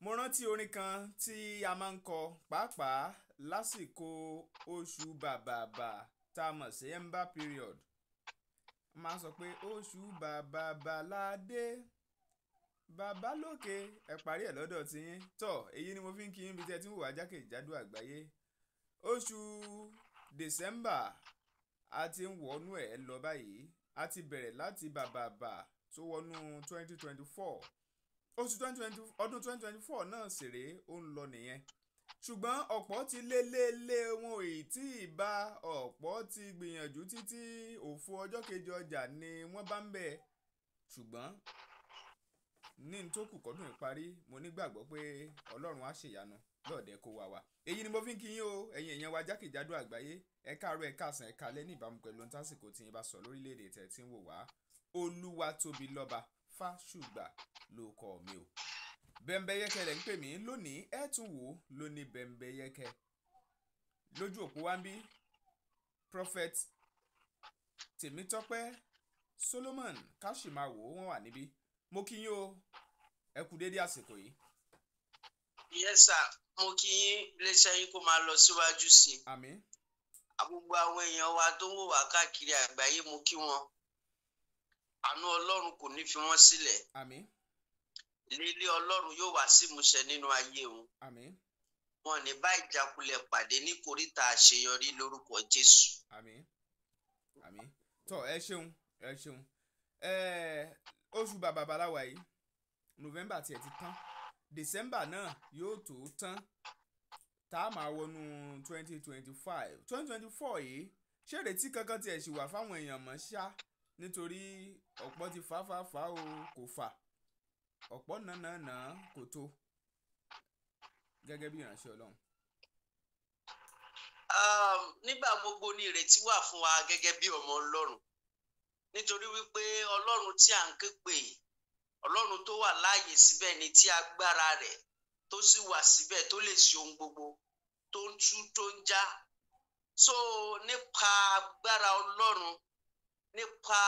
Mo rántí orin kan tí a máa ń kọ pàápàá lásìkò oṣù bàbàbà tá a mọ̀ sí ember period. A máa ń sọ pé oṣù bàbàbà la dé, bàbá lókè, ẹ parí ẹ̀ lọ́dọ̀ tiyín. Tọ́ èyí ni mo fi ń kí yín bí tí ẹ ti ń wò wá jákèjádò àgbáyé. Oṣù December a ti ń wọnú ẹ̀ lọ báyìí. A ti bẹ̀rẹ̀ láti bàbàbà tó wọnú 2024. Oṣù 2020, ọdún 2024 náà sì rèé, ó ń lọ nìyẹn. Ṣùgbọ́n ọ̀pọ̀ ti lé lé lé, wọn ò tí ì bá, ọ̀pọ̀ ti gbìyànjú títí òfo ọjọ́ kejì ọjà ni wọ́n bá ń bẹ̀. Ṣùgbọ́n ní n tó kù kọ́dún ìparí, mo nígbàgbọ́ pé Ọlọ́run á ṣèyanu lọ́ọ̀dẹ kó wa wá. Èyí ni mo fi ń kí yín o, ẹ̀yin èèyàn wa jákèjádò àgbáyé. Ẹ káàárọ̀, ẹ káàsán, ẹ káalẹ́ ní ìbámu pẹ̀lú ohun tásìkò tí yín bá sọ lórílẹ̀‐èdè tẹ̀ tí ń wò wá. Olúwatóbilọ́ba Fásùgbà ló kọ mi o. Bẹ́ńbẹ́yẹ́kẹ́ lẹ̀ ń pè mí lónìí, ẹ tún wò ó lóní bẹ́ńbẹ́yẹ́kẹ́. Lójú òpó wa ń bí Prophet Tèmítọ́pẹ́ Solomon Káṣímáwò wọ́n wà níbí. Mo kí yín o, ẹ kú dédé àsìkò yìí. Yes sir, mo kí yín, iléeṣẹ́ yín kó máa lọ síwájú sí i. Àmín. Gbogbo àwọn èèyàn wa tó ń wò wá káàkiri àgbáyé, mo kí wọn. Àánú Ọlọ́run kò ní fi wọ́n sílẹ̀. Àmín. Lílé Ọlọ́run yóò wá sí ìmúṣẹ nínú ayé wọn. Àmín. Wọn ní bá ìjákulẹ̀ pàdé ní kòríta àṣeyọrí lórúkọ Jésù. Àmín. Àmín. Tọ́ ẹ ṣeun, ẹ ṣeun. Oṣù bàbàbà la wà yìí, November tiẹ̀ ti tán, December náà yóò tó tán, tá a máa wọnú 2025. 2024 yìí, ṣé ìrètí kankan tiẹ̀ ṣì wà fáwọn èèyàn mọ́ ṣá? Nítorí ọ̀pọ̀ ti fà fà fà o, kò fà, ọ̀pọ̀ nànànà kò tó, gẹ́gẹ́ bí ìránṣẹ́ Ọlọ́run. Nígbà gbogbo ni ìrètí wà fún wa gẹ́gẹ́ bí ọmọ Ọlọ́run, nítorí wípé Ọlọ́run tí à ń ké pè, Ọlọ́run tó wà láàyè síbẹ̀ ni, tí agbára rẹ̀ tó sì wà síbẹ̀, tó lè ṣe ohun gbogbo, tó ń tú tó ń já. So nípa agbára Ọlọ́run, nípa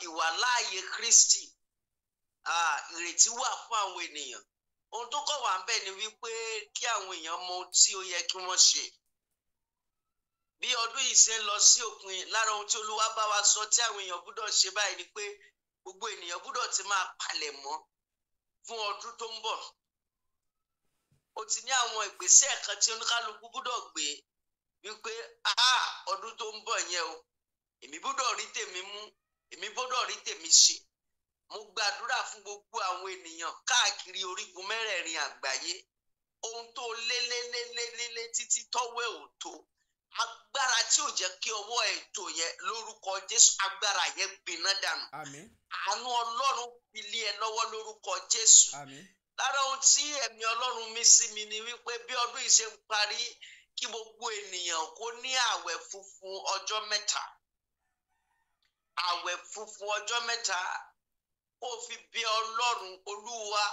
ìwàláàyè Kristi, ìrètí wà fún àwọn ènìyàn. Ohun tó kọ̀ wá ń bẹ̀ ni wípé kí àwọn èèyàn mọ ohun tí ó yẹ kí wọ́n ṣe. Bí ọdún yìí ṣe ń lọ sí òpin, lára ohun tí Olúwa bá wa sọ tí àwọn èèyàn gbúdọ̀ ṣe báyìí ni pé gbogbo ènìyàn gbúdọ̀ ti máa palẹ̀ mọ́ fún ọdún tó ń bọ̀. Ó ti ní àwọn ìgbésẹ̀ kan tí oníkálukú gbúdọ̀ gbé wípé ọdún tó ń bọ̀ yẹn o, èmi gbúdọ̀ rí tèmi mú, èmi gbúdọ̀ rí tèmi ṣe. Mo gbàdúrà fún gbogbo àwọn ènìyàn káàkiri orígun mẹ́rẹ̀ẹ̀rin àgbáyé. Ohun tó lé lé lé lé lé lé títí tọ́wọ́ ẹ̀ ò tó, agbára tí ò jẹ́ kí ọwọ́ ẹ̀ tó yẹn, lórúkọ Jésù, agbára yẹn gbiná dànù. Àmín. Àánú Ọlọ́run fi lé ẹ lọ́wọ́ lórúkọ Jésù. Àmín. Lára ohun tí ẹ̀mí Ọlọ́run mí sí mi ni wípé bí ọdún yìí ṣe ń parí, kí gbogbo ènìyàn kó ní àwẹ̀ funfun ọjọ́ mẹ́ta. Àwẹ̀ funfun ọjọ́ mẹ́ta, kó fi bí Ọlọ́run, Olúwa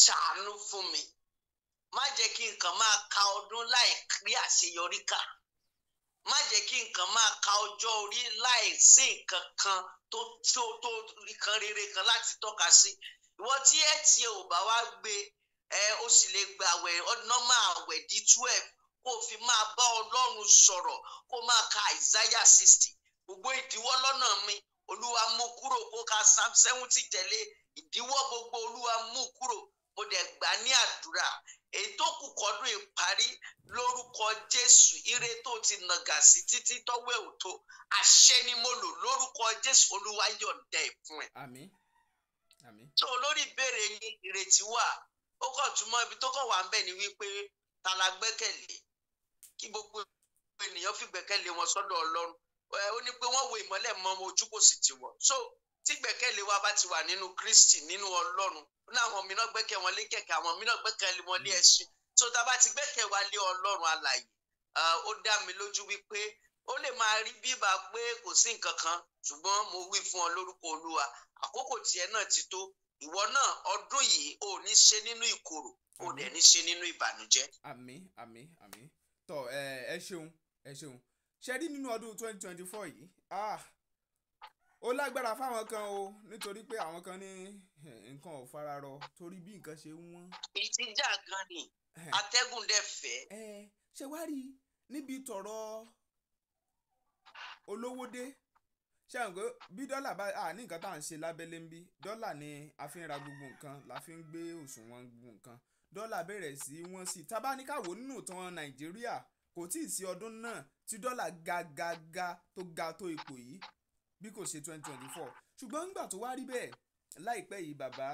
ṣàánú fún mi. Má jẹ́ kí nǹkan máa ka ọdún láì rí àṣeyọrí kà. Má jẹ́ kí nǹkan máa ka ọjọ́ orí láì sí nǹkan kan tó tó tó nǹkan rere kan láti tọ́ka sí. Ìwọ tí ẹ tí ò bá wá gbé ẹ, ó sì lè gba àwẹ̀ normal àwẹ̀ di 12, kó fi máa bá Ọlọ́run sọ̀rọ̀, kó máa ka Isaiah 60. Gbogbo ìdíwọ́ lọ́nà mi, Olúwa mú kúrò. Kó ka Psalm 70 tẹ̀lé. Ìdíwọ́ gbogbo, Olúwa mú kúrò. Mo dẹ̀ gbà ní àdúrà, èyí tó kù kọ́dún ìparí, lórúkọ Jésù, ire tó ti nàgà sí títí tọ́wọ́ ẹ̀ ò tó, àṣẹ ni mo lò, lórúkọ Jésù, Olúwa yọ̀ǹda ẹ̀ fún ẹ. Àmín. Àmín. Tó lórí ìbéèrè yín, ìrètí wà. Ó kàn túmọ̀ ibi tó kàn wà ń bẹ̀ ni wípé ta la gbẹ́kẹ̀lé? Kí gbogbo ènìyàn fi gbẹ́kẹ̀lé wọn sọ́dọ̀ Ọlọ́run. Ó ní pé wọ́n wo ìmọ́lẹ̀ mọ́ wọn, ojú kò sì tì wọ́n. So tí gbẹ́kẹ̀lé wa bá ti wà nínú Kristi, nínú Ọlọ́run, ó ní àwọn mìíràn gbẹ́kẹ̀ wọn lé kẹ̀kẹ́, àwọn mìíràn gbẹ́kẹ̀lé wọn lé ẹṣin. So tá a bá ti gbẹ́kẹ̀ wa lé Ọlọ́run alààyè, ó dá mi lójú wípé ó lè máa rí bíbá pé kò sí nǹkan kan, ṣùgbọ́n mo wí fún ọ lórúkọ Olúwa, àkókò tiẹ̀ náà ti tó. Ìwọ náà, ọdún yìí, ò ní ṣe nínú ìkorò, ò dẹ̀ ní ṣe nínú ìbànújẹ́. Àmín, àmín, àmín. Tọ́ ẹ ṣeun, ẹ ṣeun. Ṣe rí nínú ọdún 2024 yìí, Ó lágbára fáwọn kan o, nítorí pé àwọn kan ní nǹkan ò fararọ torí bí nǹkan ṣe wọ́n. Ìtìjà gan ni, atẹ́gùn dẹ̀ fẹ́. Ṣé wàá rí níbi tọ̀rọ̀ olówó dé, ṣé àwọn pé bí dọ́là bá a ní nǹkan tá à ń ṣe lábẹ́lé ń bí, dọ́là ni a fi ń ra gbogbo nǹkan, la fi ń gbé òṣùwọ̀n gbogbo nǹkan. Dọ́là bẹ̀rẹ̀ sí wọ́n sí. Tá bá ní ká wò nínú ìtàn Nàìjíríà, kò tíì sí ọdún náà tí dọ́là ga ga ga tó ga tó ipò yìí bí kò ṣe 2024. Ṣùgbọ́n nígbà tó wá rí bẹ́ẹ̀ láìpẹ́ yìí, bàbá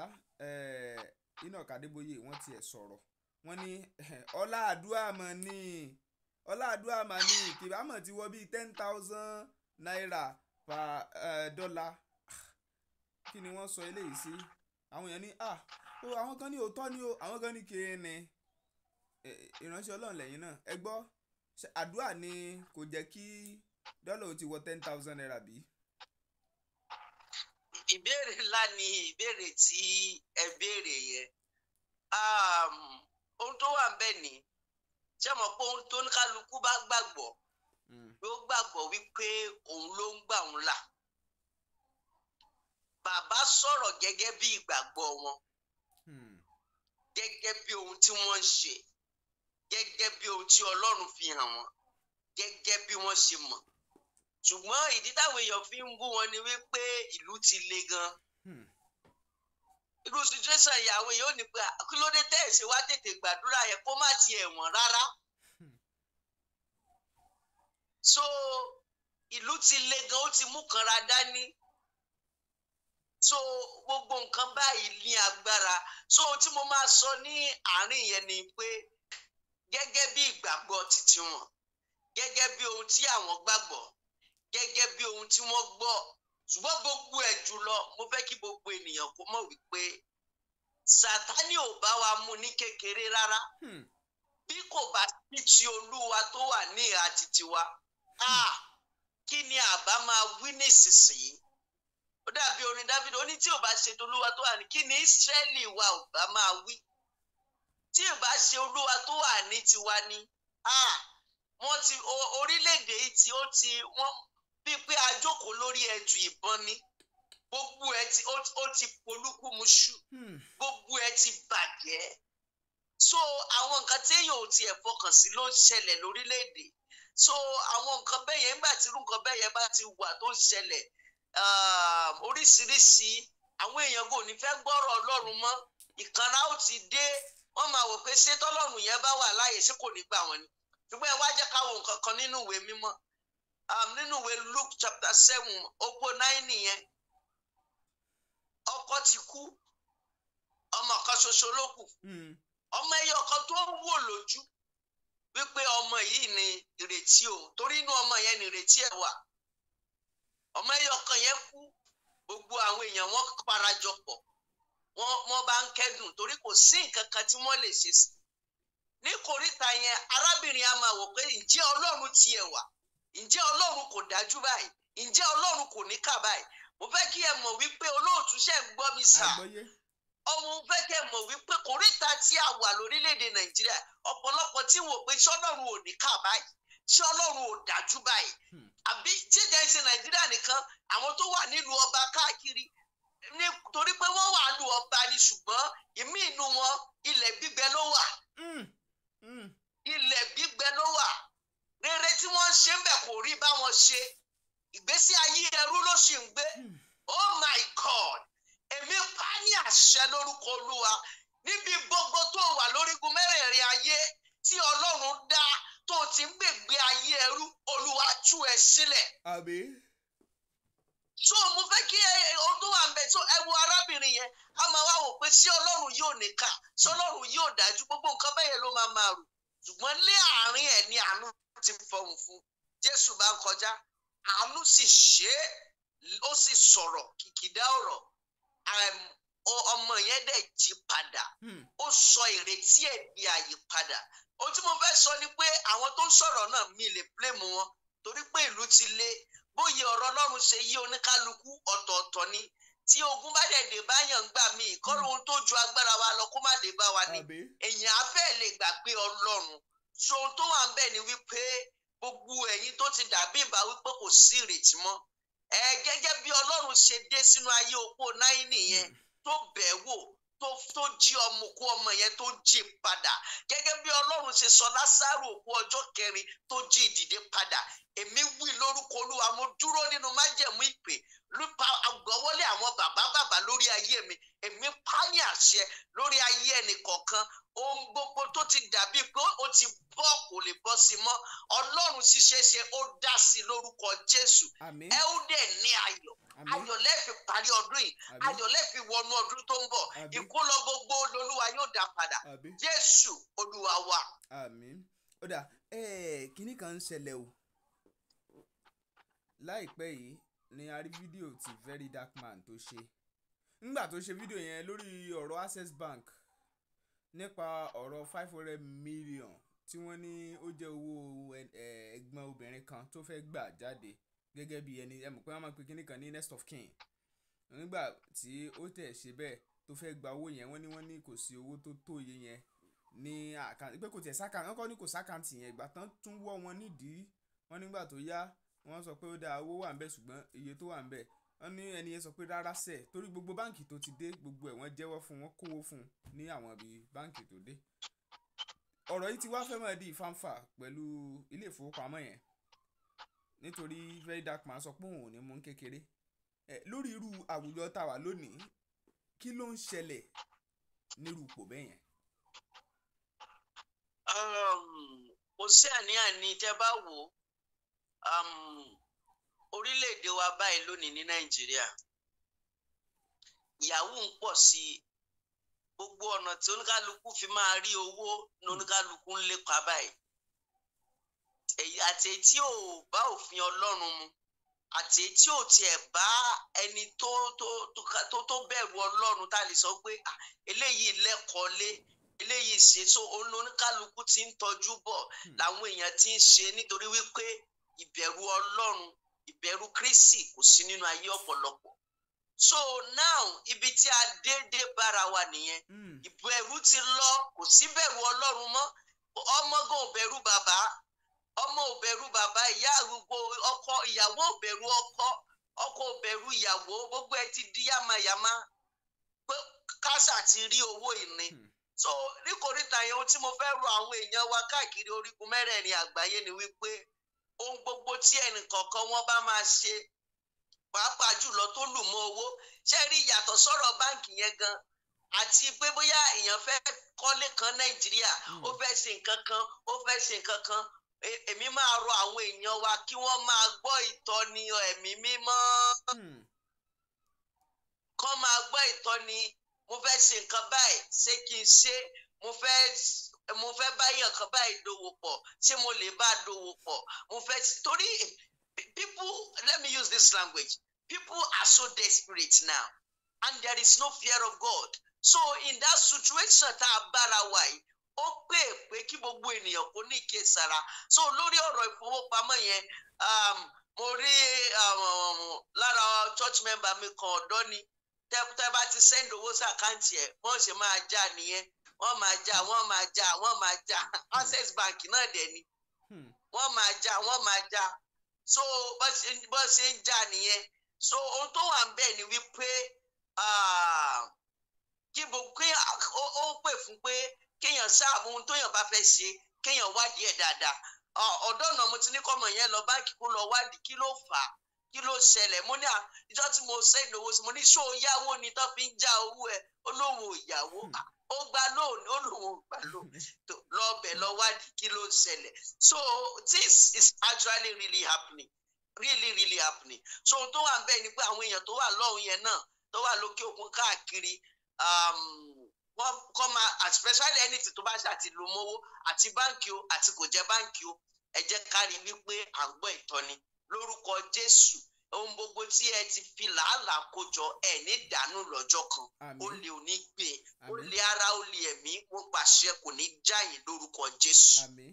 Enoch Adébóyè wọ́n tiẹ̀ sọ̀rọ̀, wọ́n ní ọlá àdúrà mọ̀ ní, ọlá àdúrà mà ní kìbámọ̀ ti wọ bíi 10,000 naira per dollar. Kí ni wọ́n sọ eléyìí sí? Àwọn èèyàn ní àwọn kan ní òótọ́ ni o, àwọn kan ní kéènì. Ìránṣẹ́ Ọlọ́run lẹ́yìn náà, ẹ gbọ́, àdúrà ni kò jẹ́ kí dọ́là ó ti wọ 10,000 naira bí? Ìbéèrè ńlá ni ìbéèrè tí ẹ béèrè yẹn. Ohun tó wà ńbẹ̀ ni, ṣé mọ̀ pé ohun tó ní kálukú bá gbàgbọ́ ló gbàgbọ́ wípé òun ló ń gbà òun là. Bàbá sọ̀rọ̀ gẹ́gẹ́ bí ìgbàgbọ́ wọn, gẹ́gẹ́ bí ohun tí wọ́n ń ṣe, gẹ́gẹ́ bí ohun tí Ọlọ́run fi hàn wọ́n, gẹ́gẹ́ bí wọ́n ṣe mọ̀. Ṣùgbọ́n ìdí táwọn èèyàn fi ń bú wọn ni wípé ìlú ti le gan. Irú situation yìí àwọn èèyàn ò ní pé kí ló dé tẹ́ ẹ̀ ṣe wá tètè gbàdúrà yẹn kó má ti ẹ̀wọ̀n rárá. So ìlú ti le gan, ó ti mú kanra dání. So gbogbo nǹkan báyìí ní agbára. So ohun tí mo máa sọ ní àárín yẹn ni pé gẹ́gẹ́ bí ìgbàgbọ́ titi wọn, gẹ́gẹ́ bí ohun tí àwọn gbàgbọ́, gẹ́gẹ́ bí ohun tí wọ́n gbọ́, ṣùgbọ́n gbogbo ẹ̀ jùlọ mo fẹ́ kí gbogbo ènìyàn kó mọ̀ wípé Sátánì ò bá wa mú ní kékeré rárá. Bí kò bá sí ti Olúwa tó wà ní ìhà titi wa, kí ni àbá máa wí nísinsìnyí? Ó dàbí orin Dáfídì, ó ní tí ò bá ṣe tolúwa tó wà ní, kí ni Ísírẹ́lì wa ò bá máa wí? Tí ò bá ṣe Olúwa tó wà ní tiwa ni, wọ́n ti orílẹ̀-èdè yìí tí ó ti wọ́n bíi pé a jókòó lórí ẹ̀tù ìbọn ni, gbogbo ẹ ti ó ti polúkúmuṣu, gbogbo ẹ ti bàjẹ́. So àwọn nǹkan tí èèyàn ò tiẹ̀ fọkàn sí ló ń ṣẹlẹ̀ lórílẹ̀-èdè. So àwọn nǹkan bẹ́ẹ̀ yẹn, nígbà tí irú nǹkan bẹ́ẹ̀ yẹn bá ti wà tó ń ṣẹlẹ̀, oríṣiríṣi àwọn èèyàn kò ní fẹ́ gbọ́rọ̀ Ọlọ́run mọ́. Ìkanra ó ti dé, wọ́n máa wò pé ṣé tọ́lọ́run yẹn bá wà láàyè ṣé kò ní gbà wọ́n ni. Ṣùgbọ́n ẹ wá jẹ́ ká wo nǹkan kan nínú ìwé mímọ́, nínú ìwé Luke chapter 7 opó 9 yẹn. Ọkọ ti kú, ọmọ kan ṣoṣo ló kù. Ọmọ ẹyọ kan tó ń wò lójú wípé ọmọ yìí ni ìrètí o, torí inú ọmọ yẹn ni ìrètí ẹ wà. Ọmọ ẹyọ kan yẹn kú, gbogbo àwọn èèyàn wọn parajọpọ̀, wọ́n bá ń kẹ́dùn torí kò sí nǹkan kan tí wọ́n lè ṣe sí. Ní kòríta yẹn, arábìnrin a máa wò pé ǹjẹ́ Ọlọ́run tiẹ̀ wà? Ǹjẹ́ Ọlọ́run kò dájú báyìí? Ǹjẹ́ Ọlọ́run kò ní kà báyìí? Mo fẹ́ kí ẹ mọ̀ wípé olóòtú ṣe ń gbọ́ mi sà. Ọmọ fẹ́ kí ẹ mọ̀ wípé kòríta tí a wà lórílẹ̀‐èdè Nàìjíríà, ọ̀pọ̀lọpọ̀ tí wò pé ṣé Ọlọ́run ò ní kà báyìí? Ṣé Ọlọ́run ò dájú báyìí? Àbí jíjẹ́ ń ṣe Nàìjíríà nìkan, àwọn tó wà nílùú ọba káàkiri, nítorí pé wọ́n wà nílùú ọba ni, ṣùgbọ́n ìmí inú wọn ilẹ̀ gbígbẹ ló wà. Ilẹ̀ gbígbẹ ló wà. Rere tí wọ́n ń ṣe ń bẹ̀ kò rí bá wọn ṣe. Ìgbésí ayé ẹrú ló sì ń gbé. Oh my God! Èmi pa ní àṣẹ lórúkọ Olúwa. Níbi gbogbo tó wà lórígun mẹ́rẹ̀ẹ̀rin ayé tí Ọlọ́run dá tó ti ń gbègbè ayé ẹrú, Olúwa tú ẹ sílẹ̀. Àmín. So mo fẹ́ kí ohun tó wà ń bẹ̀, so ẹ wo arábìnrin yẹn, a máa wá wò pé ṣé Ọlọ́run yóò níkà, ṣé Ọlọ́run yóò dájú, gbogbo nǹkan bẹ́ẹ̀ yẹn ló máa máa rò. Ṣùgbọ́n lé àárín ẹ̀ ni àánú ti fọhùn fún. Jésù bá ń kọjá, àánú sì ṣe é, ó sì sọ̀rọ̀ kìkìdá ọ̀rọ̀. Ọmọ yẹn dẹ̀ jí padà, ó sọ ìrètí ẹ̀ di àyípadà. Ohun tí mo fẹ́ sọ ni pé àwọn tó ń sọ̀rọ̀ náà mi lè blame wọn, torí pé ìlú ti le. Bóyá ọ̀rọ̀ Ọlọ́run ṣe yí oníkálukú ọ̀tọ̀ọ̀tọ̀ ni. Tí ogun bá dẹ̀ dé báyàn gbà mí, kọ́ lóhun tó ju agbára wa lọ kó má dé bá wa ni. Èèyàn á fẹ́ lè gbà pé Ọlọ́run. So ohun tó wà ń bẹ̀ ni wípé gbogbo ẹ̀yin tó ti dàbí ìbá wípé kò sí ìrètí mọ́, Ẹ gẹ́gẹ́ bí Ọlọ́run ṣe dé sínú ayé opó Náínì yẹn, tó bẹ̀ wò, tó jí ọmọ kú, ọmọ yẹn tó jí padà, gẹ́gẹ́ bí Ọlọ́run ṣe sọ Lásárù òkú ọjọ́ kẹrin tó jí ìdìde padà, èmi wí lórúkọ Olúwa, mo dúró nínú májẹ̀mú ìpè nípa àgbọ̀wọ́lé àwọn bàbá bàbá lórí ayé mi, èmi pa ní àṣẹ lórí ayé ẹnì kọ̀ọ̀kan, ohun gbogbo tó ti dàbí pé ó ti bọ́, kò lè bọ́ sí mọ́, Ọlọ́run ṣiṣẹ́ ṣe, ó dá sí lórúkọ Jésù. Àmín. Ẹ ó dẹ̀ ní ayọ̀. Àmín. Ayọ̀ lẹ fi parí ọdún yìí. Àmín. Ayọ̀ lẹ fi wọnú ọdún tó ń bọ̀. Àmín. Ìkólọ gbogbo lolúwa yóò dá padà. Àmín. Jésù Olúwa wa. Àmín. Ó dà, kínní kan ń ṣẹlẹ̀ o. Láìpẹ́ yìí ni a rí fídíò tí Very Dark Man tó ṣe. Nígbà tó ṣe fídíò yẹn lórí ọ̀rọ̀ Access Bank, nípa ọ̀rọ̀ 500 million tí wọ́n ní ó jẹ́ owó ẹ̀gbọ́n obìnrin kan tó fẹ́ gbà jáde gẹ́gẹ́ bí ẹni, ẹ mọ̀ pé wọ́n máa ń pe kínní kan ní next of kin. Nígbà tí ó tẹ̀ ṣe bẹ́ẹ̀ tó fẹ́ gba owó yẹn, wọ́n ní kò sí owó tó tó iye yẹn ní account, pé kò tiẹ̀ s'account, wọ́n kọ́ ní kò s'account yẹn. Ìgbà tán tún wọ́ wọn nídìí, wọ́n nígbà tó yá, wọ́n sọ pé ó dáa, owó wà ńbẹ̀, ṣùgbọ́n iye tó wà ńbẹ̀, wọ́n ní ẹni yẹn sọ pé rárá sẹ̀, torí gbogbo báǹkì tó ti dé, gbogbo ẹ̀ wọ́n jẹ́wọ́ fún wọn, kówó fún un ní àwọn ibi báǹkì tó dé. Ọ̀rọ̀ yìí ti wá fẹ́ máa di ìfànfà pẹ̀lú ilé ìfowópamọ́ yẹn, nítorí Very Dark Man sọ pé òun ò ní mú kékeré ẹ lórí irú àwùjọ tá a wà lónìí. Kí ló ń ṣẹlẹ̀ nírú ipò bẹ́ẹ̀ yẹn? Kò sí àní-àní. Tẹ́ bá wò ó, orílẹ̀-èdè wa báyìí lónìí ní Nàìjíríà, yahoo ń pọ̀ sí i. Gbogbo ọ̀nà tí oníkálukú fi máa rí owó ní oníkálukú ń lépa báyìí, èyí àti èyí tí ò bá òfin Ọlọ́run mu, àti èyí tí ò tiẹ̀ bá ẹni tó bẹ̀rù Ọlọ́run tá a lè sọ pé, "Ah, eléyìí lẹ́kọ̀ọ́ lé eléyìí ṣe." So òun lóníkálukú ti ń tọ́jú bọ̀ làwọn èèyàn ti ń ṣe, nítorí wípé ìbẹ̀rù Ọlọ́run, ìbẹ̀rù Kristi kò sí nínú ayé ọ̀pọ̀lọpọ̀. So now, ibi tí a dédé bára wa nìyẹn. Ìbẹ̀rù ti lọ, kò sí bẹ̀rù Ọlọ́run mọ́. Ọmọ gan ò bẹ̀rù bàbá, ọmọ ò bẹ̀rù bàbá, ìyá gbogbo ọkọ, ìyàwó ò bẹ̀rù ọkọ, ọkọ ò bẹ̀rù ìyàwó. Gbogbo ẹ ti di yàmàyàmá pé kásà ti rí owó ìní. So nítorí yẹn, ohun tí mo fẹ́ rọ àwọn èèyàn wa káàkiri orígun mẹ́rẹ̀ẹ̀rin àgbáyé ni wípé ohun gbogbo tí ẹnìkọ̀ọ̀kan wọn bá máa ṣe, pàápàá jùlọ tó lù mọ́ owó, ṣé rí ìyàtọ̀ sọ̀rọ̀ báǹkì yẹn gan, àti pé bóyá èèyàn fẹ́ kọ́lé kan Nàìjíríà, ó fẹ́ ṣe nǹkan kan, ó fẹ́ ṣe nǹkan kan, èmi máa rọ àwọn èèyàn wa kí wọ́n máa gbọ́ ìtọ́ni Ẹ̀mí Mímọ́, kọ́ máa gbọ́ ìtọ́ni. Mo fẹ́ ṣe nǹkan báyìí, ṣé kí n ṣe? Mo fẹ́ báyìí nǹkan báyìí dòwò pọ̀, ṣé mo lè bá dòwò pọ̀? Mo fẹ́, torí people, let me use this language, people are so desperate now and there is no fear of God. So in that situation tá a bára wa yìí, ó pè pé kí gbogbo ènìyàn kó ní ìkíyèsára. So lórí ọ̀rọ̀ ìfowópamọ́ yẹn, mo rí lára church member mi kan, ọ̀dọ́ ni, tẹ́ bá ti send owó sí account ẹ̀, wọ́n ṣe máa já nìyẹn, wọ́n máa já, wọ́n máa já, wọ́n máa já. Access Bank náà dẹ̀ ni. Wọ́n máa já, wọ́n máa já. So bó ṣe ń já nìyẹn. So ohun tó wà ń bẹ̀ ni wípé kí gbogbo kí ó pè fún pé kéèyàn sáà ohun tóyàn bá fẹ́ ṣe, kéèyàn wádìí ẹ̀ dáadáa. Ọ̀dọ́ ọ̀nà mo ti ní kọ́mọ yẹn lọ báńkì kó lọ wádìí kí ló fà á, kí ló ṣẹlẹ̀. Mo ní ìjọ tí mo send owó sí, mo ní ṣó yáwó ni tán fi ń já owó ẹ̀? Ó lóun ò yáwó. Ó gba loan? Ó lóun ò gbà loan. Lọ bẹ̀ lọ wádìí kí ló ṣẹlẹ̀. So this is actually really happening, really really happening. So ohun tó wà ń bẹ̀ ni pé àwọn èèyàn tó wà lọ́hùn yẹn náà, tó wà lókè òkun káàkiri, wọ́n kọ́ máa, especially anything tó bá ṣàti lu mówó, àti báńkì o, àti kò jẹ́ báńkì o, ẹ jẹ́ ká rí wípé à ń gbọ́ ìtọ́ni lórúkọ Jésù. Ohun gbogbo tí ẹ ti fi làálàá kó jọ, ẹ ní dànù lọ́jọ́ kan. Ó lè ò ní gbé, ó lè ara, ó lè ẹ̀mí, mo pàṣẹ, kò ní jáyìn lórúkọ Jésù. Àmín.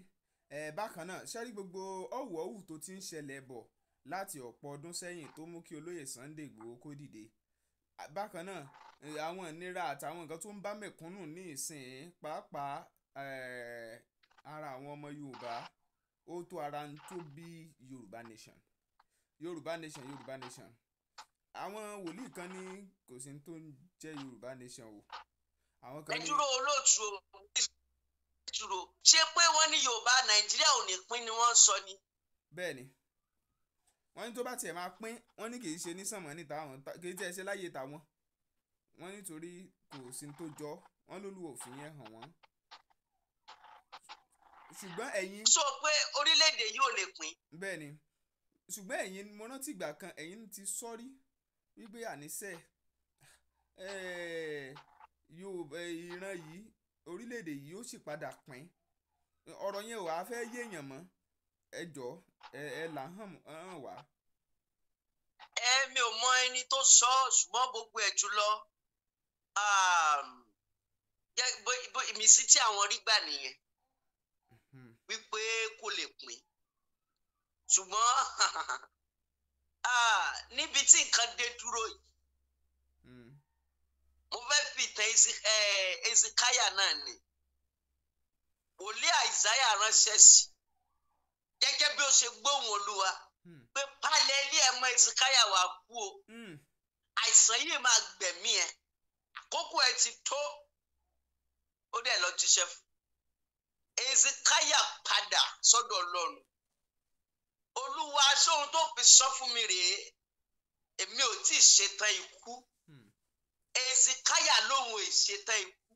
Ẹ bákan náà, ṣẹ́rí gbogbo ọ̀wọ́wù tó ti ń ṣẹlẹ̀ bọ̀ láti ọ̀pọ̀ ọdún sẹ́yìn tó mú kí olóyè Sunday Igboho kó dìde. Bákan náà, àwọn ìnira àtàwọn nǹkan tó ń bá mẹ̀kúnnù ní ìsìn, pàápàá ara àwọn ọmọ Yorùbá, ó tó ara ń tó bí Yorùbá Nation. Yorùbá nation, Yorùbá nation. Àwọn wòlíì kan ní kò sí tó ń jẹ́ Yorùbá nation o. Àwọn Ẹ kan ní dúró, olóòtú o, dúró. Ṣé pé wọ́n ní Yorùbá Nàìjíríà ò ní pín ni wọ́n ń sọ ni? Bẹ́ẹ̀ ni, wọ́n ní tó bá tiẹ̀ máa pín, wọ́n ní kì í ṣe ní sànmọ́nì táwọn, kì í tiẹ̀ ṣe láyé tàwọn. Wọ́n nítorí kò sí tó jọ wọ́n lólu òfin yẹn hàn wọ́n. Ṣùgbọ́n ẹ̀yin Sọ pé orílẹ̀-èdè yìí ò lè pín. Bẹ́ẹ̀ ni, ṣùgbọ́n ẹ̀yin, mo rántí ìgbà kan ẹ̀yin ti sọ́rí wípé àníṣe yóò ìran yìí, orílẹ̀-èdè yìí ó sì padà pín. Ọ̀rọ̀ yẹn ò wá fẹ́ yéèyàn mọ́. Ẹ jọ̀ọ́, ẹ là hàn hàn wá. Ẹ mi ò mọ ẹni tó sọ ọ́, ṣùgbọ́n gbogbo ẹ̀ jùlọ ìmísí tí àwọn rí gbà nìyẹn wípé kò lè pín. Ṣùgbọ́n níbi tí nǹkan dé dúró yìí, mo fẹ́ fi ìtàn Ezekiah náà ni. Wòlíì Àìsáyà ránṣẹ́ sí gẹ́gẹ́ bí ó ṣe gbóhùn Olúwa pé palẹ̀ ilé ẹ̀ mọ́, Ezekiah, wà kú o. Àìsàn yìí máa gbẹ̀mí ẹ̀, àkókò ẹ̀ ti tó. Ó dẹ̀ lọ jíṣẹ́ fún Ezekiah, padà sọ́dọ̀ Ọlọ́run. Olúwa, sóhun tó fi sọ fún mi rèé? Èmi ò tí ì ṣetán ikú. Ezekiah lóhun ò ṣetán ikú.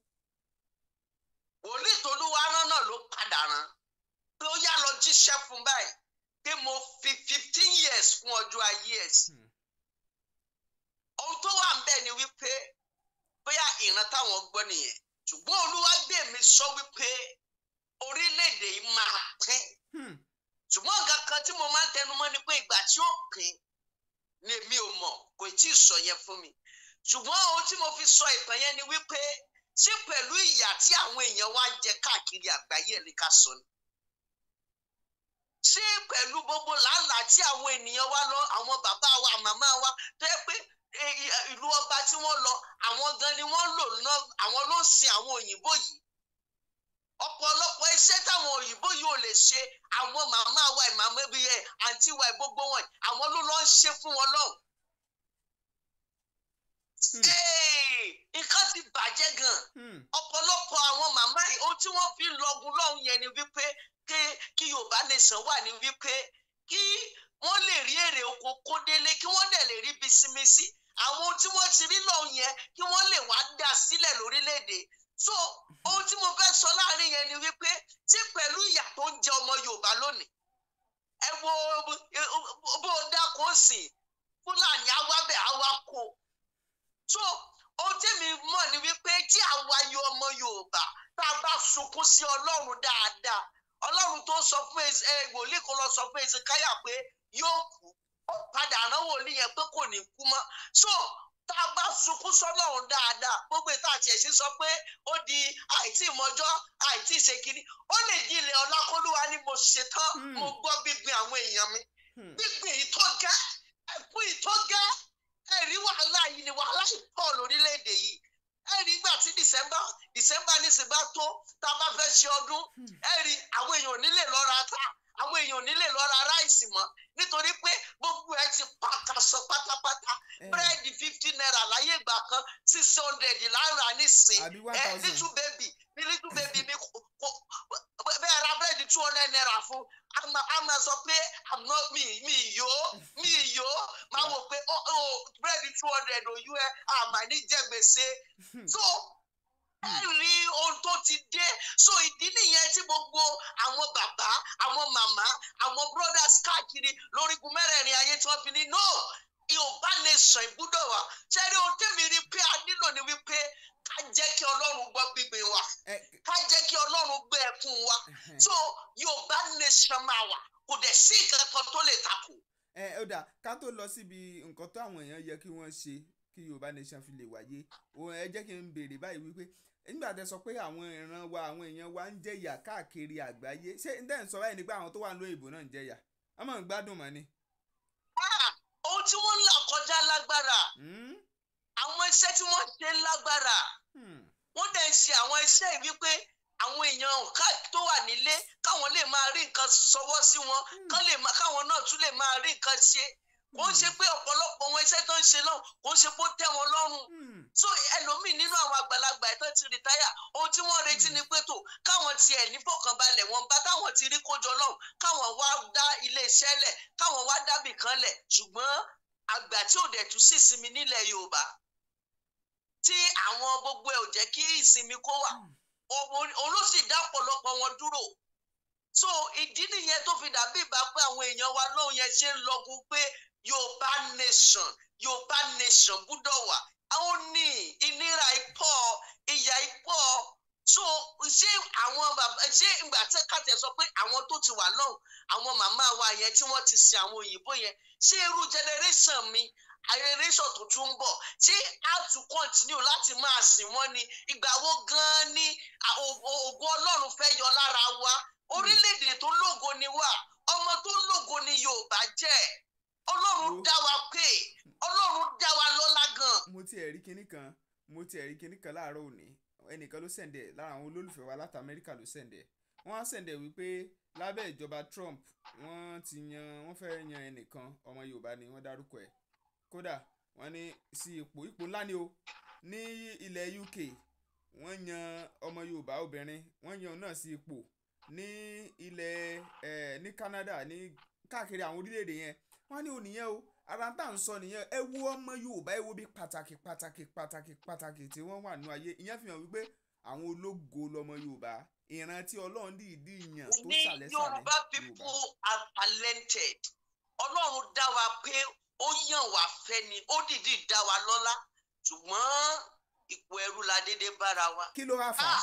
Wòlíì tolúwa rán náà ló padà rán pé ó yá, lọ jíṣẹ́ fún báyìí pé mo fi 15 years fún ọjọ́ ayé ẹ̀ sí. Ohun tó wà ń bẹ̀ ni wípé bóyá ìran táwọn gbọ́ nìyẹn, ṣùgbọ́n Olúwa gbé mi sọ wípé orílẹ̀-èdè yìí máa pín. Ṣùgbọ́n nǹkan kan tí mo máa ń tẹnu mọ́ ni pé ìgbà tí ó pín ni èmi ò mọ̀, kò tí ì sọ yẹn fún mi. Ṣùgbọ́n ohun tí mo fi sọ ìtàn yẹn ni wípé ṣé pẹ̀lú ìyà tí àwọn èèyàn wá ń jẹ káàkiri àgbáyé ẹ̀ ní ká sọ ni, ṣé pẹ̀lú gbogbo làálàá tí àwọn ènìyàn wa lọ, àwọn bàbá wa, màmá wa, tó yẹ pé ìlú ọba tí wọ́n lọ, àwọn gan ni wọ́n lò ná, àwọn ló ń sin àwọn òyìnbó yìí. Ọ̀pọ̀lọpọ̀ iṣẹ́ táwọn òyìnbó yìí ò lè ṣe, àwọn màmá wa, ìmàmá bíi ẹ̀, àǹtí wa, gbogbo wọn, àwọn ló lọ ń ṣe fún wọn lọ́hùn. Nǹkan ti bàjẹ́ gan. Ọ̀pọ̀lọpọ̀ àwọn màmá yìí, ohun tí wọ́n fi ń lọgun lọ́hùn yẹn ni wípé kí Yorùbá nation wà ní wípé kí wọ́n lè rí èrè oko kó délé, kí wọ́n dẹ̀ lè rí ibi sinmi sí. Àwọn ohun tí wọ́n ti rí lọ́hùn yẹn, kí wọ́n lè wá dá sílẹ̀ lórílẹ̀‐èdè. So ohun tí mo fẹ́ sọ láàrin yẹn ni wípé tí pẹ̀lú ìyà tó ń jẹ ọmọ Yorùbá lónìí, ẹ wo bó o dákun sí Fúlàní awábẹ̀ awakọ̀. So ohun tí mi mọ̀ ni wípé tí àwa yọ ọmọ Yorùbá, tá a bá sunkún sí Ọlọ́run dáadáa, Ọlọ́run tó sọ fún wòlíì kó lọ sọ fún Ezekiah pé yóò kú, ó padà rán wòlíì yẹn pé kò ní kú mọ́. So tá a bá sunkún sọ́lọ́run dáadáa, gbogbo ìta àti ẹ̀sìn sọ pé ó di àìtí ìmọ̀jọ́, àìtí ìṣèkínní, ó lè di ilẹ̀ ọlákólúwa ni mo ṣetán. Mo gbọ́ gbígbin àwọn èèyàn mi, gbígbin ìtọ́gẹ́, ẹ̀kú ìtọ́gẹ́. Ẹ̀rí wàhálà yìí ni wàhálà yìí pọ̀ lórílẹ̀‐èdè yìí. Ẹ̀rí ìgbà tí December nísìnyí bá tó, tá a bá fẹ́ ṣe ọdún, ẹ̀rí àwọn èèyàn ò ní lè lọ ra ata, àwọn èèyàn ò ní lè lọ ra rice mọ́, nítorí pé gbogbo ẹ ti pàkàṣọ pátápátá. Búrẹ́dì ₦50 láyé ìgbà kan, 600 lára nísìn. Àbí one ẹ thousand. Little baby ní little baby mi kò bẹ́ẹ̀ ra búrẹ́dì ₦200 fún, a máa sọ pé I'm not mi yó, mi yó. Máa wò pé ó búrẹ́dì 200 òyú ẹ àmà ní jẹ gbèsè. So ẹ rí ohun tó ti dé. So ìdí nìyẹn tí gbogbo àwọn bàbá, àwọn màmá, àwọn brothers káàkiri lórígun mẹ́rẹ̀ẹ̀rin ayé tí wọ́n fi ní no, Yorùbá nation ìgbúdọ̀ wà. Ṣé rí ohun tèmi rí pé a nílò ni wípé ká jẹ́ kí Ọlọ́run gbọ́ gbígbé wa, ká jẹ́ kí Ọlọ́run gbé ẹkún wa. So Yorùbá nation máa wà, kò dẹ̀ sí nǹkan kan tó lè takò. Ẹ ó dà, ká tó lọ síbi nǹkan tó àwọn èèyàn yẹ kí wọ́n ṣe kí Yorùbá nation fi lè wáyé, ẹ jẹ́ kí n béèrè báyìí wípé nígbà tẹ́ sọ pé àwọn ìran wa, àwọn èèyàn wa ń jẹ̀yà káàkiri àgbáyé, ṣé n tẹ́ ń sọ báyìí ni pé àwọn tó wà ní òyìnbó náà ń jẹ̀yà, wọ́n máa ń gbádùn mọ́ ni? Ah, ohun tí wọ́n ń là kọjá lágbára. Àwọn iṣẹ́ tí wọ́n ṣe lágbára. Wọ́n dẹ̀ ń ṣe àwọn iṣẹ́ yìí wípé àwọn èèyàn tó wà nílé, káwọn lè máa rí nǹkan sọwọ́ sí wọn, kán lè máa, káwọn náà tún lè máa rí nǹkan ṣe. Kò ń ṣe pé ọ̀pọ̀lọpọ̀ wọn iṣẹ́ tó ń ṣe lọ́hùn kò ń ṣe pé ó tẹ́ wọn lọ́rùn. So ẹlòmíì nínú àwọn àgbàlagbà tó ti rìtáyà, ohun tí wọ́n retí ni pé tó káwọn tiẹ̀ nífọ̀kànbalẹ̀ wọn bá táwọn ti rí kójọ lọ́hùn, káwọn wá dá iléeṣẹ́ lẹ̀, káwọn wá dábì kan lẹ̀. Ṣùgbọ́n àgbà tí ò dẹ̀ tún sí ìsinmi nílẹ̀ Yorùbá, tí àwọn gbogbo ẹ̀ ò jẹ́ kí ìsinmi kó wà, òun ló sì dá ọ̀pọ̀lọpọ̀ wọn dúró. So ìdí nìyẹn tó fi dàbí ìbá pé àwọn èèyàn wa lóhùn yẹn ṣe ń lọgun pé Yorùbá nation, Yorùbá nation gbúdọ̀ wà. Àwọn ní ìnira ipò, ìyà ipò. So ṣé àwọn bàbá, ṣé ìgbà tí kàtẹ sọ pé àwọn tó ti wà lọ́hùn, àwọn màmá wa yẹn tí wọ́n ti sin àwọn òyìnbó yẹn, ṣé irú generation mi, generation tó tún ń bọ̀, ṣé a tún continue láti máa sìn wọ́n ni? Ìgbà wo gan-an ni ògo Ọlọ́run fẹ́ yọ lára wa? Orílẹ̀-èdè tó lógo ni wá, ọmọ tó lógo ni Yorùbá jẹ́. Ọlọ́run dá wa pé, Ọlọ́run dá wa lọ́lá gan. Mo ti ẹ̀rí kinní kan, mo ti ẹ̀rí kinní kan láàárọ̀ òní. Ẹnìkan ló sẹ̀ǹdẹ̀ lára àwọn olólùfẹ́ wa láti Amẹ́ríkà ló sẹ̀ǹdẹ̀. Wọ́n á sẹ̀ǹdẹ̀ wípé lábẹ́ ìjọba Trump, wọ́n ti yan, wọ́n fẹ́ yan ẹnìkan, ọmọ Yorùbá ni wọ́n dárúkọ ẹ̀. Kódà wọ́n ní sí ipò, ipò ńlá ni o. Ní ilẹ̀ UK, wọ́n yan ọmọ Yorùbá obìnrin, wọ́n yan òun náà sí ipò. Ní ilẹ̀ ní Canada, ní káàkiri àwọn orílẹ̀-èdè yẹn, wọ́n ní òníyẹn o. Ara tá à ń sọ nìyẹn. Ẹ wo ọmọ Yorùbá, ẹ wo bí pàtàkì pàtàkì pàtàkì pàtàkì tí wọ́n wà nínú ayé. Ìyẹn fi hàn wípé àwọn ológo lọmọ Yorùbá, ìran tí Ọlọ́run dìídì yàn tó Ní sàlẹ̀sàlẹ̀ Yorùbá people are talented. Ọlọ́run dá wa pé ó yàn wá fẹ́ ni, ó dìídì dá wa lọ́lá, ṣùgbọ́n ipò ẹrú la dédé bára wa. Kí ló wá fà á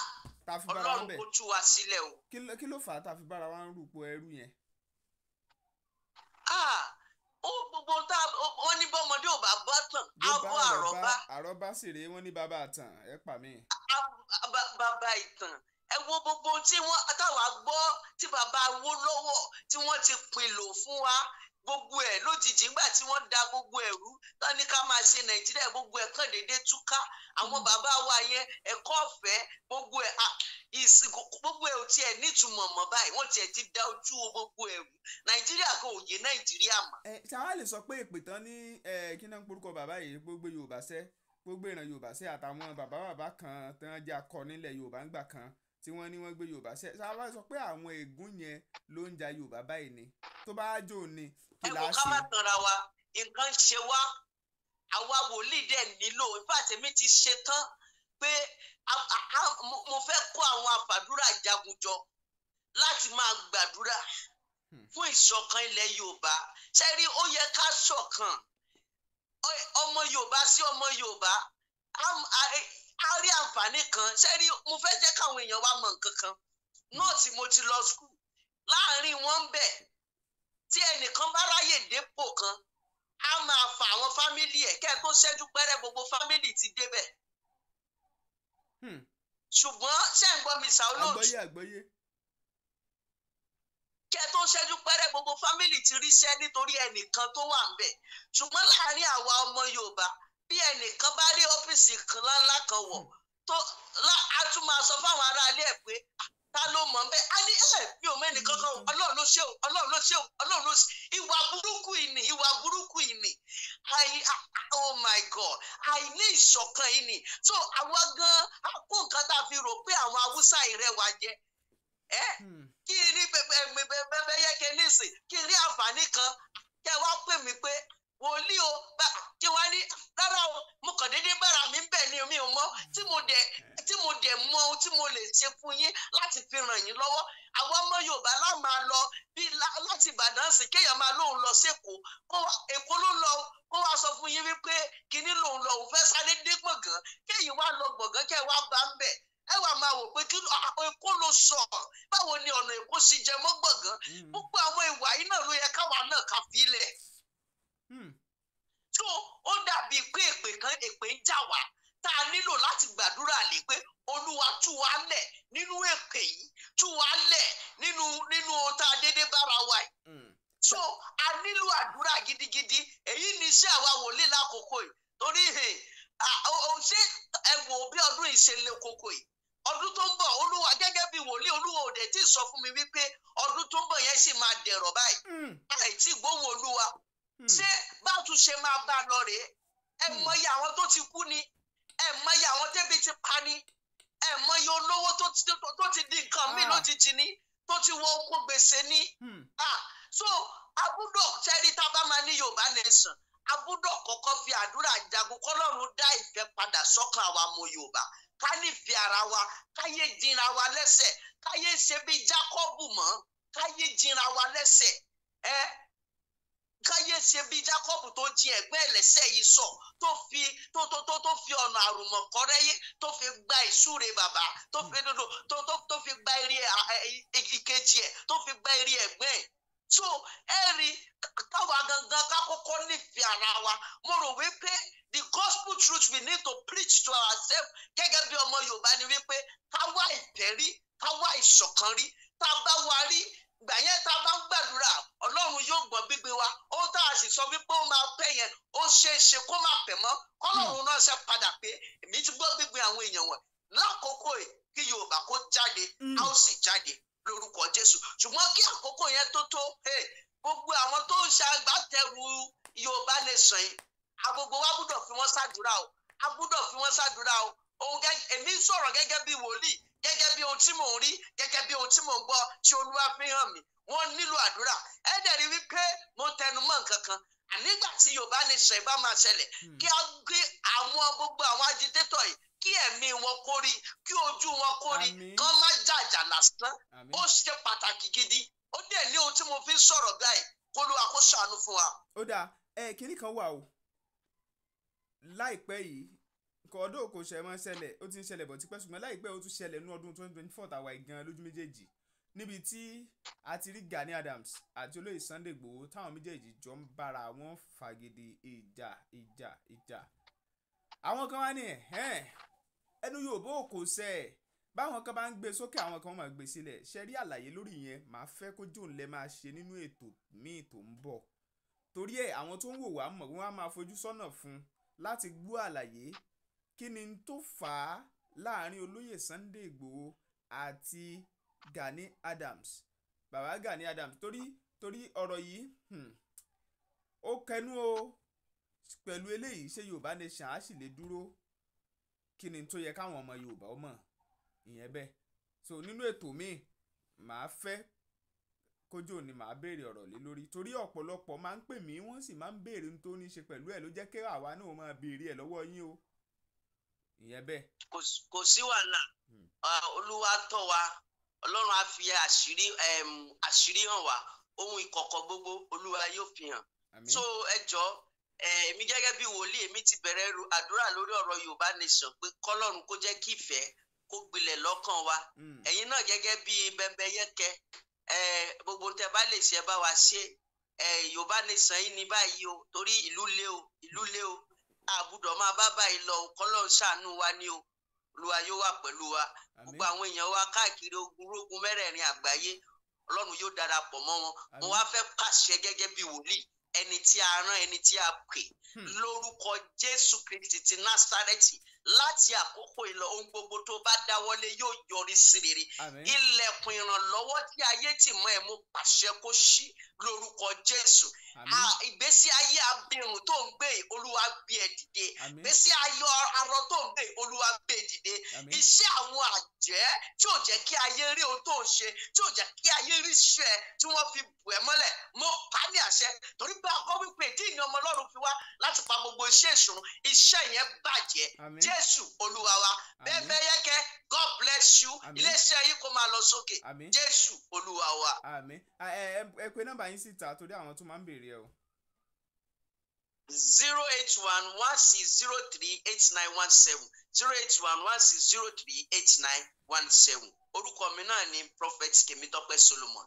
tá a fi bára wa ń Ọlọ́run bẹ̀? kó tú wa sílẹ̀ o. Kí ló fà á tá a fi bára wa ń rúpo ẹrú yẹn? Ó gbogbo tá wọ́n ní bọ́mọdé ò bá bọ́ tàn, á bọ́ àrọ́bá. Àrọ́bá sì rèé, wọ́n ní bàbá àtàn ẹ pa mí. Bàbá ìtàn. Ẹ wo gbogbo tí wọ́n táwa gbọ́ tí bàbá wó lọ́wọ́ tí wọ́n ti pìlò fún wa, gbogbo ẹ̀ lójijì nígbà tí wọ́n da gbogbo ẹ̀rú tán ní ká máa ṣe Nàìjíríà, gbogbo ẹ̀ kàn déédéé túká. Àwọn bàbá wa yẹn, ẹ̀kọ́ ọ̀fẹ́, gbogbo ẹ̀ gbogbo ẹ̀ ò tiẹ̀ nítumọ̀ mọ́ báyìí, wọ́n tiẹ̀ ti da ojú gbogbo ẹ̀rú. Nàìjíríà kò yé Nàìjíríà mọ́. Ẹ ṣáà lè sọ pé èpè tán ní kí náà ń porúkọ bàbá yìí, gbogbo Yorùbá sẹ́, gbogbo ìran Yorùbá sẹ́, àtàwọn bàbá bàbá kan tán jẹ́ akọni nílẹ̀ Yorùbá ńgbà kan tí wọ́n ní wọ́n gbé Yorùbá sẹ́, ṣáà wá sọ pé àwọn ègún yẹn ló ń ja Yorùbá báyìí ni? Tó bá jò ní kí Ẹ la wò ká ṣe? má tanra wa, nǹkan ṣe wá, àwa wòlíì dẹ̀ nílò. In fact, èmi ti ṣe tán pé mo fẹ́ kó àwọn àfàdúrà jagun jọ láti máa gbàdúrà fún ìṣọ̀kan ilẹ̀ Yorùbá. Ṣé rí, ó yẹ ká ṣọ̀kan ọmọ Yorùbá sí ọmọ Yorùbá, á rí àǹfààní kan. Ṣé rí, mo fẹ́ jẹ́ káwọn èèyàn wa mọ̀ nǹkan kan. Nọ́ọ̀tì mo ti lọ school, láàárín wọn ń bẹ̀, tí ẹnìkan bá ráyè dépò kan, á máa fa àwọn family ẹ̀, kẹ́ ẹ tó ṣẹ́jú pẹ́rẹ́ gbogbo family ti débẹ̀. Ṣùgbọ́n ṣé ń gbọ́ mi sà olóòtú? Àgbọ́yé, àgbọ́yé. Kẹ́ ẹ tó ṣẹ́jú pẹ́rẹ́ gbogbo family ti ríṣẹ́ nítorí ẹnìkan tó wà ńbẹ̀. Ṣùgbọ́n láàárín àwa ọmọ Yorùbá, bí ẹnìkan bá rí ọ́fíìsì kan ńláńlá kan wọ̀, tó á tún máa sọ fáwọn aráalé ẹ̀ pé, ta ló mọ̀ ń bẹ́ẹ̀? Á ní ẹ̀ mi ò mẹ́ni kankan o, Ọlọ́run ló ṣe o, Ọlọ́run ló ṣe o, Ọlọ́run ló ṣe. Ìwà burúkú yìí ni, ìwà burúkú yìí ni. Oh my God, àìní ìṣọ̀kan yìí ni. So àwa gan-an, a kó nǹkan tá a fi rò pé àwọn Haúsá ìrẹwà jẹ. Kí n rí bẹ́ẹ̀ yẹ kí n nísìn, kí n rí àǹfààní kan, kí ẹ wá pè mí pé wòlíì o, kí wá ní rárá o, mo kàn déédéé bára mi ń bẹ̀ ni, mi ò mọ̀, tí mo dẹ̀ mọ ohun tí mo lè ṣe fún yín láti fi ràn yín lọ́wọ́. Àwọn ọmọ Yorùbá lá máa lọ bí láti Ìbàdàn sí, kéèyàn máa lóun lọ sÉkòó, kó Èkó ló lọ, kó wá sọ fún yín wípé kinní lòun lọ, òun fẹ́ sáré dé Gbọ̀ngàn, kéèyàn wá lọ Gbọ̀ngàn kẹ́ ẹ wá bá ń bẹ̀. Ẹ wà máa wò pé kí Èkó ló sọ, báwo ni ọ̀nà Èkó sì jẹ mọ́ Gbọ̀ngàn? Gbogbo àwọn ìwà yìí náà ló yẹ káwa náà ká fi lẹ̀. So ó dàbí pé èpè kan, èpè ń jà wá, tá a nílò láti gbàdúrà lé pé Olúwa tú wa lẹ̀ nínú èpè yìí, tú wa lẹ̀ nínú ohun tá a dédé bára wa yìí. So a nílò àdúrà gidigidi. Èyí ni iṣẹ́ àwa wòlíì lákòókò yìí, torí ṣé ẹ wò bí ọdún yìí ṣe le koko yìí. Ọdún tó ń bọ̀, Olúwa gẹ́gẹ́ bí wòlíì, Olúwa ò dẹ̀ tí ì sọ fún mi wípé ọdún tó ń bọ̀ yẹn sì máa dẹ̀rọ̀ báyìí. Àìtí gbóhùn Olúwa. Ṣé báwo ṣe máa bá a lọ rèé? Ẹ mọyì àwọn tó ti kú ni, ẹ mọyì àwọn tẹ́bi ti pa ni, ẹ mọyì olówó tó ti di nǹkan míì lójijì ni, tó ti wọ oko gbèsè ni. So a gbọ́dọ̀ sẹ́rí tá a bá máa ní Yorùbá nation, a gbọ́dọ̀ kọ́kọ́ fi àdúrà jagun kọ́lọ́run dá ìfẹ́ padà sọ́kàn àwa ọmọ Yorùbá, ká nífẹ̀ẹ́ ara wa, káyé jinra wa lẹ́sẹ̀, káyé ṣe bí Jákọ́bù mọ́, káyé jinra wa lẹ́sẹ̀, ẹ káyé ṣe bí Jákọ́bù tó jí ẹ̀gbẹ́ ẹlẹ́sẹ̀ yìí sọ, tó fi tó tó tó tó fi ọ̀nà àrùmọ̀kọ́rẹ́yé tó fi gba ìsúre bàbá, tó fi tó tó tó fi gba eré ìkejì ẹ̀, tó fi gba eré ẹ̀gbẹ́ ẹ̀. So ẹ rí káwa gangan ká kọ́kọ́ nífẹ̀ẹ́ ara wa. Mo rò wípé the gospel truth we need to preach to ourselves gẹ́gẹ́ bí ọmọ Yorùbá ni wípé ká wá ìfẹ́ rí, ká wá ìṣọ̀kan rí. Tá a bá wá rí gbà yẹn, tá a bá ń gbàdúrà, Ọlọ́run yóò gbọ́ gbígbé wa. Ohun tá a sì sọ wípé ó máa pẹ́ yẹn, ó ṣeé ṣe kó má pẹ́ mọ́, kọ́lọ́run náà ṣe padà pé èmi ti gbọ́ gbígbé àwọn èèyàn wọn lákòókò yìí, kí Yorùbá kó jáde. A ó sì jáde lórúkọ Jésù. Ṣùgbọ́n kí àkókò yẹn tó tó, gbogbo àwọn tó ń ṣagbátẹrù Yorùbá nation yìí, agbogbo wa gbọ́dọ̀ fi wọ́n ṣàdúrà o, a gbọ́dọ̀ fi wọ́n ṣàdúrà o. Ohun èmi ń sọ̀rọ̀ gẹ́gẹ́ bí wòlíì, gẹ́gẹ́ bí ohun tí mò ń rí, gẹ́gẹ́ bí ohun tí mò ń gbọ́ tí Olúwa fi hàn mí, wọ́n nílò àdúrà. Ẹ dẹ̀ rí wípé mo tẹnu mọ́ nǹkan kan ànígbà tí Yorùbá nation bá máa ṣẹlẹ̀, kí á gbé àwọn gbogbo àwọn agitator yìí, kí ẹ̀mí wọn kó rí, kí ojú wọn kó rí, kán má jàjà lásán. Ó ṣe pàtàkì gidi. Ó dẹ̀ ní ohun tí mo fi ń sọ̀rọ̀ báyìí, kó Olúwa kó ṣàánú fún wa. Ó dáa. Ẹ kínní kan wà o láìpẹ́ yìí, nǹkan ọdún kò ṣe mọ́ ṣẹlẹ̀, ó ti ń ṣẹlẹ̀ bọ̀ tipẹ́, ṣùgbọ́n láìpẹ́ ó tún ṣẹlẹ̀ ní ọdún 2024 tàwa ìgan lójú méjèèjì, níbi tí a ti rí Gani Adams àti olóyè Sunday Igboho táwọn méjèèjì jọ ń bára wọn fàgídí ìjà ìjà ìjà. Àwọn kan wá ní ẹ̀hẹ́n ẹnu Yorùbá ò kò sẹ́ ẹ̀, báwọn kan bá ń gbé sókè, àwọn kan máa gbé sílẹ̀. Ṣe rí àlàyé lórí yẹn, màá fẹ́ kó jóun lẹ máa ṣe nínú ètò míì tó ń bọ̀, torí ẹ̀ àwọn tó ń wò wá mọ̀, wọ́n á máa fojú sọ́nà fún láti gbọ́ àlàyé kí ni tó fà á láàrin olóyè Sunday Igboho àti Gani Adams, bàbá Gani Adams, torí ọ̀rọ̀ yìí ó kẹnu o pẹ̀lú eléyìí. Ṣé Yorùbá nation á sì lè dúró? Kí ni tó yẹ káwọn ọmọ Yorùbá ó mọ̀? Ìyẹn bẹ́ẹ̀. So nínú ètò míì, màá fẹ́ kójú ni màá béèrè ọ̀rọ̀ lé lórí, torí ọ̀pọ̀lọpọ̀ máa ń pè mí, wọ́n sì máa ń béèrè ohun tó ní í ṣe pẹ̀lú ẹ̀, ló jẹ́ kí àwa náà máa béèrè ẹ̀ lọ́wọ́ yín o. Ìyẹn bẹ́ẹ̀. Kò sí wàhálà. Olúwa tọ́ wa, Ọlọ́run á fi àṣírí hàn wá, ohun ìkọ̀kọ̀ gbogbo Olúwa yóò fi hàn. So ẹ jọ̀ọ́, èmi gẹ́gẹ́ bí wòlíì, èmi ti bẹ̀rẹ̀ àdúrà lórí ọ̀rọ̀ Yorùbá nation pé kọ́lọ́run kó jẹ́ kí ìfẹ́ kó gbilẹ̀ lọ́kàn wa. Ẹ̀yin náà gẹ́gẹ́ bí Bẹ́ńbẹ́yẹ́kẹ́, gbogbo tẹ́ bá lè ṣe, bá wa ṣe. Yorùbá nation yìí ní báyìí o, torí ìlú lé o, ìlú lé o, àbúdọ̀ máa bá báyìí lọ. Kọ́lọ́run ṣàánú wa ní o. Olúwa yóò wà pẹ̀lú wa. Gbogbo àwọn èèyàn wa káàkiri ogun mẹ́rẹ̀ẹ̀rin àgbáyé, Ọlọ́run yóò darapọ̀ mọ́ wọn. Mo wá fẹ́ pàṣẹ gẹ́gẹ́ bí wòlíì, ẹni tí a rán, ẹni tí a pè, lórúkọ Jésù Kristi ti Násárẹ́tì, láti àkókò ìlọ, ohun gbogbo tó bá dáwọ́lé yóò yọrí sí rere. Ilẹ̀kùn ìrànlọ́wọ́ tí ayé tì mọ́ ẹ, mo pàṣẹ kó ṣí lórúkọ Jésù. Ìgbésí ayé abirùn tó ń gbé, Olúwa gbé ẹ dìde. Ìgbésí ayé arọ tó ń gbé, Olúwa gbé ẹ dìde. Iṣẹ́ àwọn àjẹ́ tí ò jẹ́ kí ayé rí ohun tó ń ṣe, tí ò jẹ́ kí ayé rí iṣẹ́ tí wọ́n fi bù ẹ́ mọ́lẹ̀, mo pa ní àṣẹ, torí pé akọ́ wípé ìdí ìní ọmọ Ọlọ́run fi wá láti pa gbogbo iṣẹ́ ìṣòro, iṣẹ́ yẹn bàjẹ́. Jésù Olúwa wa. Bẹ́ẹ̀ God bless you. Iléeṣẹ́ yìí kó máa lọ sókè. Jésù Olúwa wa. Àmín. Ẹ pè nọ́mbà yín síta torí àwọn tó máa ń béèrè ẹ o. 08116038917, 08116038917. Orúkọ mi náà ni Prophet Tèmítọ́pẹ́ Solomon.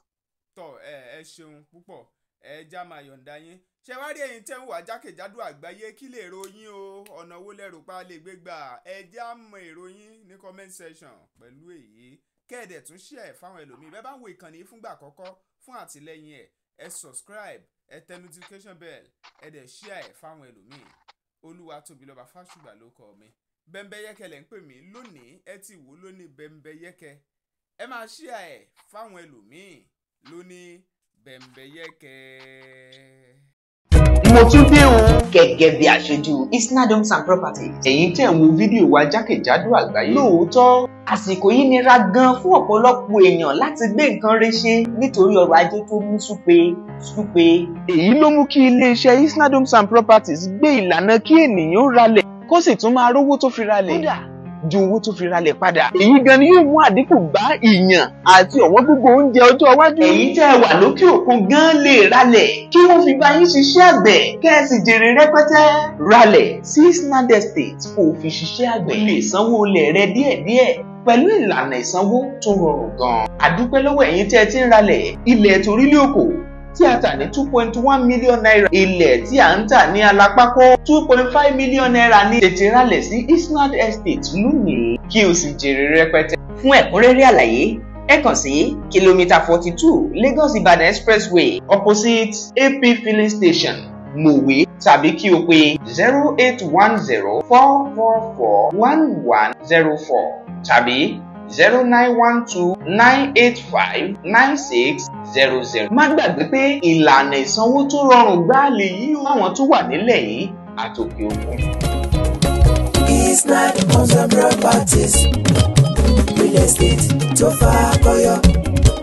Tọ ẹ, ẹ ṣeun púpọ̀. Ẹ já máa yọ̀ǹda yín. Ṣé wá rí ẹ̀yin tẹ́ ń wà jákèjádò àgbáyé, kí lè ròyìn o? Ọ̀nà wo lẹ́rù pa lè gbé gbà? Ẹ já mọ èrò yín ní comment section. Pẹ̀lú èyí, kẹ́ẹ̀dẹ̀ tún share fáwọn ẹlòmíì. Bẹ́ẹ̀ bá ń wo ìkànnì yìí fúngbà àkọ́kọ́, fún àtìlẹ́yìn ẹ̀, ẹ subscribe, ẹ tẹ notification bell, ẹ dẹ̀ share ẹ̀ fáwọn ẹlòmíì. Olúwatóbilọ́ba Fásùgbà ló kọ mi. Bẹ́ńbẹ́yẹ́kẹ́ lẹ̀ ń pè mí lónìí. Ẹ ti wò lónìí Bẹ́ńbẹ́yẹ́kẹ́, ẹ máa share ẹ̀ fáwọn ẹlòmíì lónìí Bẹ́ńbẹ́yẹ́kẹ́. Mo tún dé o. Gẹ́gẹ́ bí aṣojú Isnad Homes and Properties. Ẹ̀yin tẹ̀ ń wo fídíò wa jákèjádò àgbáyé. Lóòótọ́, àsìkò yìí nira gan fún ọ̀pọ̀lọpọ̀ èèyàn láti gbé nǹkan re ṣe nítorí ọrọ̀ ajé tó mú súpe súpe. Èyí ló mú kí iléeṣẹ́ Isnad Homes and Properties gbé ìlànà kí ènìyàn ralẹ̀ kó sì tún máa rówó tó fi ralẹ̀. Kódà ju owó tó fi ralẹ̀ padà. Èyí gan ni yóò mú àdínkù bá ìyàn àti ọ̀wọ́n gógó oúnjẹ ọjọ́ iwájú. Ẹ̀yin tẹ́ ẹ wà lókè òkun gan lè ralẹ̀ kí wọ́n fi bá yín ṣiṣẹ́ àgbẹ̀ kẹ́ ẹ sì jèrè rẹpẹtẹ. Ralẹ̀ sí Isnad Estate kó o fi ṣiṣẹ́ àgbẹ̀. O lè sanwó ilẹ̀ rẹ díẹ̀díẹ̀ pẹ̀lú ìlànà ìsanwó tó rọrùn gan. Àdúpẹ́ lọ́wọ́ ẹ̀yin tẹ́ ẹ ti ń ralẹ̀ ilẹ̀ torílẹ̀ òkò tí a tà ní 2.1 million naira. Ilẹ̀ tí a ń tà ní Alápákó 2.5 million naira ní. Tètè ralẹ̀ sí Isnad Estate lónìí kí o sì jèrè rẹpẹtẹ. Fún ẹ̀kúnrẹ́rẹ́ àlàyé, ẹ kàn sí kìlómítà 42 Lagos Ibadan Expressway opposite AP filling station, Mòwe, tàbí kí o pè 08104441104 tàbí 09129859600. Má gbàgbé pé ìlànà ìsanwó tó rọrùn gbáà lèyí o fáwọn tó wà nílẹ̀ yìí àtòkè òkun. Isnad Homes and Properties, real estate tó fakọyọ,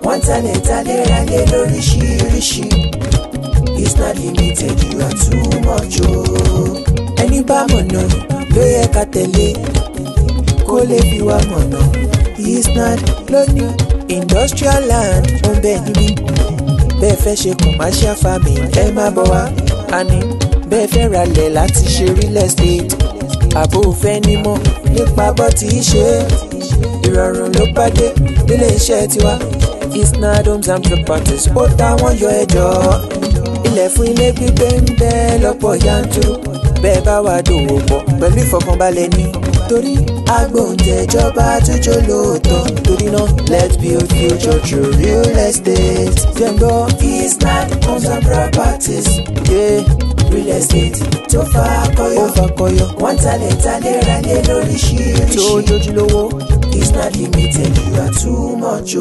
wọ́n talẹ̀ talẹ̀ ralẹ̀ lóríṣiríṣi. Isnad Limited, you are too much o. Ẹni bá mọ̀nà ló yẹ ká tẹ̀lé, kó lè fi wá mọ̀nà. Isnad lóní industrial land ó ń bẹ níbí. Bẹ́ẹ̀ fẹ́ ṣe commercial farming, ẹ má bọ̀ wá. Àní bẹ́ẹ̀ fẹ́ ralẹ̀ láti ṣe real estate, àbò fẹ́ nímọ̀ nípa bó ti ṣe é. Ìrọ̀rùn ló bá dé nílé iṣẹ́ tiwa. Isnad Homes and Properties, ó táwọn yọ ẹjọ́. Ilẹ̀ fún ilé gbígbé ń bẹ lọ́pọ̀ yanturu. Bẹ́ẹ̀ bá wà dòwò pọ̀ pẹ̀lú ìfọkànbalẹ̀ ní. Torí agbóǹtẹ̀jọba tó jó lóòótọ́. Torí náà, let's build future through real estate. Jẹ́ngbọ́ Isnad Homes and Properties. Yeah. Real estate tó fakọyọ. Ó fakọyọ. Wọ́n talẹ̀ talẹ̀ ralẹ̀ lóríṣiríṣi. Tó jójúlówó. Isnad Limited, you are too much o.